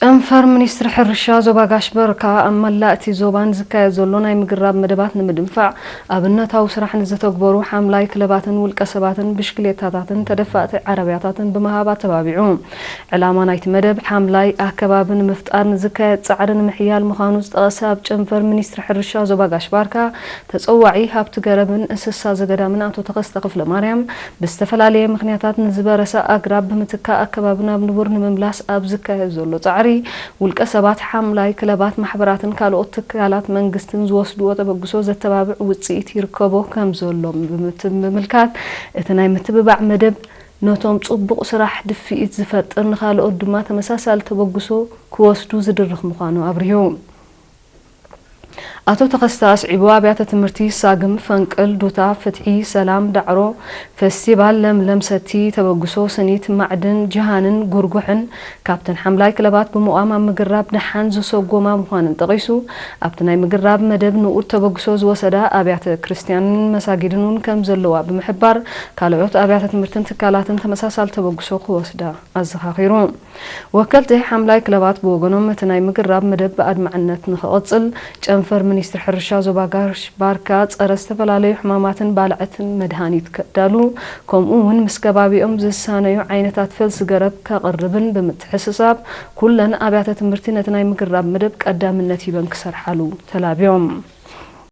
ጨንፈር ሚኒስትሪ ሕርሻ ዞባ ጋሽ ባርካ ኣብ መላእ እቲ ዞባ ንዝካየድ ዘሎ ናይ ምግራብ መደባት ንምድንፋዕ ኣብነታዊ ስራሕ ንዝተግበሩ ሓምላይ ክለባትን ውልቀ ሰባትን ብሽክሌታታትን ተደፋእቲ ዓረብያታትን ብምሃብ ኣተባቢዑ። ዕላማ ናይቲ መደብ ሓምላይ ኣከባቢ ንምፍጣር ንዝካየድ ጻዕሪ ንምሕያል ምዃኑ ዝጠቐሰ ኣብ ጨንፈር ሚኒስትሪ ሕርሻ ዞባ ጋሽ ባርካ ተጸዋዒ ሃብቲ ገረብን እንስሳ ዘገዳምን ኣቶ ተኸስተ ክፍለ ማርያም ብዝተፈላለየ ምኽንያታት ንዝበረሰ ኣግራብ ብምትካእ ኣከባቢ ናብ ንቡር ንምምላስ ኣብ ዝካየድ ዘሎ ጻዕሪ ውልቀ ሰባት፣ ሓምላይ ክለባት፣ ማሕበራትን ካልኦት ትካላት መንግስትን ዝወስድዎ ተበግሶ ዘተባብዕ ውጽኢት ይርከቦ ከም ዘሎ ብምት- ብምምልካት እቲ ናይ ምትብባዕ መደብ ነቶም ጽቡቕ ስራሕ ድፍኢት ዝፈጥር ንኻልኦት ድማ ተመሳሳሊ ተበግሶ ክወስዱ ዝድርኽ ምዃኑ ኣብሪሁ። ኣቶ ተኸስተ ኣስዒቡ ኣብያተ ትምህርቲ ሳግም፣ ፈንቅል፣ ዱታ፣ ፍትሒ፣ ሰላም፣ ዳዕሮ፣ ፈስቲቫል ለምለም ሰቲ፣ ተበግሶ፣ ስኒት፣ ማዕድን፣ ጅሃንን ጉርጉሕን ካብተን ሓምላይ ክለባት ብምቋም ኣብ ምግራብ ደሓን ዝሰጎማ ምዃነን ጠቒሱ ኣብቲ ናይ ምግራብ መደብ ንኡድ ተበግሶ ዝወሰዳ ኣብያተ ክርስትያንን መሳጊድን እውን ከም ዘለዋ ብምሕባር ካልኦት ኣብያተ ትምህርትን ትካላትን ተመሳሳሊ ተበግሶ ክወስዳ ኣዘኻኺሩ። ወከልቲ ሓምላይ ክለባት ብወገኖም እቲ ናይ ምግራብ መደብ ብኣድማዕነት ንኽቕጽል ጨንፈር ሚኒስትሪ ሕርሻ ዞባ ጋሽ ባርካ ጸረ ዝተፈላለዩ ሕማማትን ባልዕትን መድሃኒት ከዳሉ ከምኡ እውን ምስ ከባቢኦም ዝሳነዩ ዓይነታት ፈልሲ ገረብ ከቕርብን ብምትሕስሳብ ኩለን ኣብያተ ትምህርቲ ነቲ ናይ ምግራብ መደብ ቀዳምነት ሂበን ክሰርሓሉ ተላብዮም።